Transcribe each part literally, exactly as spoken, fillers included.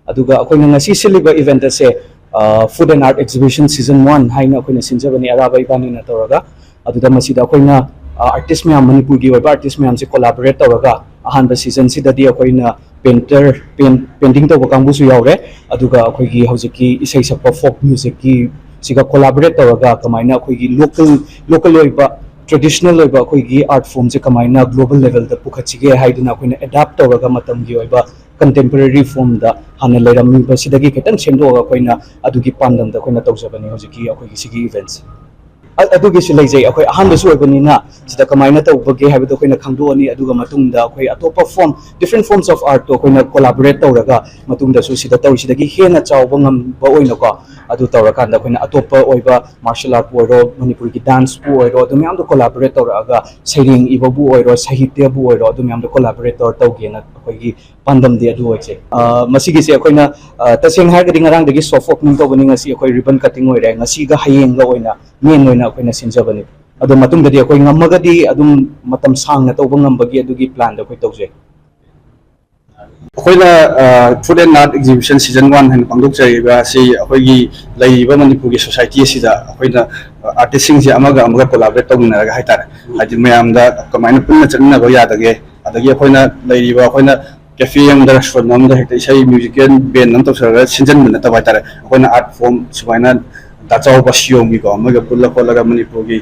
ꯑꯗꯨꯒ ꯑꯩꯈꯣꯏꯅ ꯉꯁꯤ ꯁꯤꯜꯂꯤꯕ ꯏꯚꯦꯟꯠ ꯑꯁꯦ food and art exhibition season one ꯍꯥꯏꯅ ꯑꯩꯈꯣꯏꯅ ꯁꯤꯟꯖꯕꯅꯤ, ꯑꯔꯥꯕ ꯏꯕꯥꯅꯤꯅ ꯇꯧꯔꯒ꯫ ꯑꯗꯨꯗ ꯃꯁꯤꯗ ꯑꯩꯈꯣꯏꯅ ꯑꯥꯔꯇꯤꯁ ꯃꯌꯥꯝ, ꯃꯅꯤꯄꯨꯔꯒꯤ ꯑꯣꯏꯕ ꯑꯥꯔꯇꯤꯁ ꯃꯌꯥꯝꯁꯦ ꯀꯣꯂꯥꯕꯣꯔꯦꯠ ꯇꯧꯔꯒ, ꯑꯍꯥꯟꯕ ꯁꯤꯖꯟꯁꯤꯗꯗꯤ ꯑꯩꯈꯣꯏꯅ ꯄꯦꯟꯇꯔ, ꯄꯦꯟꯇꯤꯡ ꯇꯧꯕ ꯀꯥꯡꯕꯨꯁꯨ ꯌꯥꯎꯔꯦ꯫ ꯑꯗꯨꯒ ꯑꯩꯈꯣꯏꯒꯤ ꯍꯧꯖꯤꯛꯀꯤ ꯏꯁꯩ ꯁꯛꯄ, ꯐꯣꯛ ꯃ꯭ꯌꯨꯖꯤꯛꯀꯤ ꯁꯤꯒ ꯀꯣꯂꯥꯕꯣꯔꯦꯠ ꯇꯧꯔꯒ ꯀꯃꯥꯏꯅ ꯑꯩꯈꯣꯏꯒꯤ ꯂꯣꯀꯦꯜ, ꯂꯣꯀꯦꯜ ꯑꯣꯏꯕ, ꯇ꯭ꯔꯦꯗꯤꯁꯅꯦꯜ ꯑꯣꯏꯕ ꯑꯩꯈꯣꯏꯒꯤ ꯑꯥꯔꯠ ꯐꯣꯝꯁꯦ ꯀꯃꯥꯏꯅ ꯒ꯭ꯂꯣꯕꯜ ꯂꯦꯚꯦꯜꯗ ꯄꯨꯈꯠꯁꯤꯒꯦ ꯍꯥꯏꯗꯨꯅ ꯑꯩꯈꯣꯏꯅ ꯑꯦꯗꯥꯞ ꯇꯧꯔꯒ ꯃꯇꯝꯒꯤ ꯑꯣꯏꯕ ꯀꯟꯇꯦꯝꯄꯔꯔꯤ ꯐꯣꯝꯗ ꯍꯥꯟꯅ ꯂꯩꯔꯝꯃꯤꯕꯁꯤꯗꯒꯤ ꯈꯤꯇꯪ ꯁꯦꯝꯗꯣꯛꯑꯒ ꯑꯩꯈꯣꯏꯅ ꯑꯗꯨꯒꯤ ꯄꯥꯟꯗꯝꯗ ꯑꯩꯈꯣꯏꯅ ꯇꯧꯖꯕꯅꯤ ꯍꯧꯖꯤꯛꯀꯤ ꯑꯩꯈꯣꯏꯒꯤ ꯁꯤꯒꯤ ꯏꯚꯦꯟꯠꯁꯦ꯫ ꯑ-, ꯑꯗꯨꯒꯤꯁꯨ ꯂꯩꯖꯩ꯫ ꯑꯩꯈꯣꯏ ꯑꯍꯥꯟꯕꯁꯨ ꯑꯣꯏꯕꯅꯤꯅ ꯁꯤꯗ ꯀꯃꯥꯏꯅ ꯇꯧꯕꯒꯦ ꯍꯥꯏꯕꯗꯣ ꯑꯩꯈꯣꯏꯅ ꯈꯪꯗꯣꯛꯑꯅꯤ, ꯑꯗꯨꯒ ꯃꯇꯨꯡꯗ ꯑꯩꯈꯣꯏ ꯑꯇꯣꯞꯄ ꯐꯣꯝ, ꯗꯤꯐ꯭ꯔꯦꯟ ꯐꯣꯝꯁ ꯑꯣꯐ ꯑꯥꯔꯠꯇꯣ ꯑꯩꯈꯣꯏꯅ ꯀꯣꯂꯥꯕꯣꯔꯦꯠ ꯇꯧꯔꯒ ꯃꯇꯨꯡꯗꯁꯨ ꯁꯤꯗ ꯇꯧꯔꯤꯁꯤꯗꯒꯤ ꯍꯦꯟꯅ ꯆꯥꯎꯕ ꯉꯝꯕ ꯑꯣꯏꯅꯀꯣ, ꯑꯗꯨ ꯇꯧꯔꯀꯥꯟꯗ ꯑꯩꯈꯣꯏꯅ ꯑꯇꯣꯞꯄ ꯑꯣꯏꯕ ꯃꯥꯔꯁꯤꯌꯦꯜ ꯑꯥꯔꯠꯄꯨ ꯑꯣꯏꯔꯣ, ꯃꯅꯤꯄꯨꯔꯒꯤ ꯗꯥꯟꯁꯄꯨ ꯑꯣꯏꯔꯣ, ꯑꯗꯨ ꯃꯌꯥꯝꯗꯣ ꯀꯣꯂꯥꯕꯣꯔꯦꯠ ꯇꯧꯔꯛꯑꯒ, ꯁꯩꯔꯦꯡ ꯏꯕꯕꯨ ꯑꯣꯏꯔꯣ, ꯁꯥꯍꯤꯇ꯭ꯌꯕꯨ ꯑꯣꯏꯔꯣ, ꯑꯗꯨ ꯃꯌꯥꯝꯗꯣ ꯀꯣꯂꯥꯕꯣꯔꯦꯠ ꯇꯧꯔ ꯇꯧꯒꯦꯅ ꯑꯩꯈꯣꯏꯒꯤ ꯄꯥꯟꯗꯝꯗꯤ ꯑꯗꯨ ꯑꯣꯏꯖꯩ꯫ ꯑ, ꯃꯁꯤꯒꯤꯁꯦ ꯑꯩꯈꯣꯏꯅ, ꯑ, ꯇꯁꯦꯡꯅ ꯍꯥꯏꯔꯒꯗꯤ ꯉꯔꯥꯡꯗꯒꯤ ꯁꯣꯐ ꯑꯣꯄꯅꯤꯡ ꯇꯧꯕꯅꯤ, ꯉꯁꯤ ꯑꯩꯈꯣꯏ ꯔꯤꯕꯟ ꯀꯠꯇꯤꯡ ꯑꯣꯏꯔꯦ꯫ ꯉꯁꯤꯒ ꯍꯌꯦꯡꯒ ꯑꯣꯏꯅ ꯃꯦꯟ ꯑꯣꯏꯅ ꯑꯩꯈꯣꯏꯅ ꯁꯤꯟꯖꯕꯅꯤ꯫ ꯑꯗꯣ ꯃꯇꯨꯡꯗꯗꯤ ꯑꯩꯈꯣꯏ ꯉꯝꯃꯒꯗꯤ ꯑꯗꯨꯝ ꯃꯇꯝ ꯁꯥꯡꯅ ꯇꯧꯕ ꯉꯝꯕꯒꯤ ꯑꯗꯨꯒꯤ ꯄ꯭ꯂꯥꯟꯗꯣ ꯑꯩꯈꯣꯏ ꯇꯧꯖꯩ꯫ ꯑꯩꯈꯣꯏꯅ food and art exhibition season one ꯍꯥꯏꯅ ꯄꯥꯡꯊꯣꯛꯆꯔꯤꯕ ꯑꯁꯤ ꯑꯩꯈꯣꯏꯒꯤ ꯂꯩꯔꯤꯕ ꯃꯅꯤꯄꯨꯔꯒꯤ ꯁꯣꯁꯥꯏꯇꯤ ꯑꯁꯤꯗ ꯑꯩꯈꯣꯏꯅ ꯑꯥꯔꯇꯤꯁꯁꯤꯡꯁꯦ ꯑꯃꯒ ꯑꯃꯒ ꯀꯣꯂꯥꯕꯣꯔꯦꯠ ꯇꯧꯃꯤꯟꯅꯔꯒ ꯍꯥꯏꯇꯥꯔꯦ, ꯍꯥꯏꯗꯤ ꯃꯌꯥꯝꯗ ꯀꯃꯥꯏꯅ ꯄꯨꯟꯅ ꯆꯠꯃꯤꯟꯅꯕ ꯌꯥꯗꯒꯦ, ꯑꯗꯒꯤ ꯑꯩꯈꯣꯏꯅ ꯂꯩꯔꯤꯕ, ꯑꯩꯈꯣꯏꯅ ꯀꯦꯐꯦ ꯑꯃꯗ, ꯔꯦꯁꯇꯨꯔꯦꯟ ꯑꯃꯗ ꯍꯦꯛꯇ ꯏꯁꯩ ꯃ꯭ꯌꯨꯖꯤꯀꯦꯜ ꯕꯦꯟ ꯑꯃ ꯇꯧꯁꯜꯂꯒ ꯁꯤꯟꯖꯟꯕ ꯅꯠꯇꯕ ꯍꯥꯏꯇꯥꯔꯦ꯫ ꯑꯩꯈꯣꯏꯅ ꯑꯥꯔꯠ ꯐꯣꯝ ꯁꯨꯃꯥꯏꯅ ꯗꯥ ꯆꯥꯎꯕ ꯁꯤꯌꯣꯝꯒꯤꯀꯣ, ꯃꯣꯏꯒ ꯄꯨꯜꯂ ꯈꯣꯠꯂꯒ ꯃꯅꯤꯄꯨꯔꯒꯤ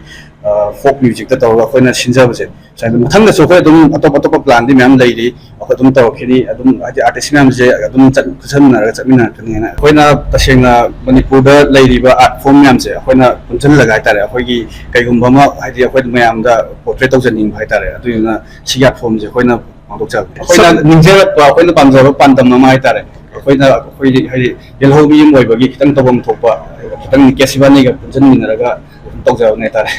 ꯐꯣꯛ ꯃ꯭ꯌꯨꯖꯤꯛꯇ ꯇꯧꯔꯒ ꯑꯩꯈꯣꯏꯅ ꯁꯤꯟꯖꯕꯁꯦ꯫ ꯁꯨꯃꯥꯏꯅ ꯃꯊꯪꯗꯁꯨ ꯑꯩꯈꯣꯏ ꯑꯗꯨꯝ ꯑꯇꯣꯞ ꯑꯇꯣꯞꯄ ꯄ꯭ꯂꯥꯟꯗꯤ ꯃꯌꯥꯝ ꯂꯩꯔꯤ, ꯑꯩꯈꯣꯏ ꯑꯗꯨꯝ ꯇꯧꯔꯛꯈꯤꯅꯤ꯫ ꯑꯗꯨꯝ ꯍꯥꯏꯗꯤ ꯑꯥꯔꯇꯤꯁ ꯃꯌꯥꯝꯁꯦ ꯑꯗꯨꯝ ꯆꯠ-, ꯈꯨꯠꯁꯝꯅꯔꯒ ꯆꯠꯃꯤꯟꯅꯔꯛꯀꯅꯤꯅ꯫ ꯑꯩꯈꯣꯏꯅ ꯇꯁꯦꯡꯅ ꯃꯅꯤꯄꯨꯔꯗ ꯂꯩꯔꯤꯕ ꯑꯥꯔꯠ ꯐꯣꯝ ꯃꯌꯥꯝꯁꯦ ꯑꯩꯈꯣꯏꯅ ꯄꯨꯟꯁꯤꯜꯂꯒ ꯍꯥꯏꯇꯥꯔꯦ, ꯑꯩꯈꯣꯏꯒꯤ ꯀꯩꯒꯨꯝꯕ ꯑꯃ ꯍꯥꯏꯗꯤ ꯑꯩꯈꯣꯏ ꯃꯌꯥꯝꯗ ꯄꯣꯔꯇ꯭ꯔꯦꯠ ꯇꯧꯖꯅꯤꯡꯕ ꯍꯥꯏꯇꯥꯔꯦ, ꯑꯗꯨꯗꯨꯅ ꯁꯤꯒꯤ ꯑꯥꯔꯠ ꯐꯣꯝꯁꯦ ꯑꯩꯈꯣꯏꯅ ꯄꯥꯡꯊꯣꯛꯆꯕꯅꯦ꯫ ꯑꯩꯈꯣꯏꯅ ꯅꯤꯡꯖꯔꯛꯄ, ꯑꯩꯈꯣꯏꯅ ꯄꯥꯝꯖꯕ ꯄꯥꯟꯗꯝ ꯑꯃ ꯍꯥꯏꯇꯥꯔꯦ, ꯑꯩꯈꯣꯏꯅ ꯑꯩꯈꯣꯏꯗꯤ ꯍꯥꯏꯗꯤ ꯌꯦꯜꯍꯧ ꯃꯤ ꯑꯃ ꯑꯣꯏꯕꯒꯤ ꯈꯤꯇꯪ ꯇꯧꯐꯝ ꯊꯣꯛꯄ, ꯈꯤꯇꯪ ꯅꯤꯀꯦꯁ ꯏꯕꯥꯅꯤꯒ ꯄꯨꯟꯁꯤꯟꯃꯤꯟꯅꯔꯒ ꯑꯗꯨꯝ ꯇꯧꯖꯕꯅꯦ ꯍꯥꯏꯇꯥꯔꯦ꯫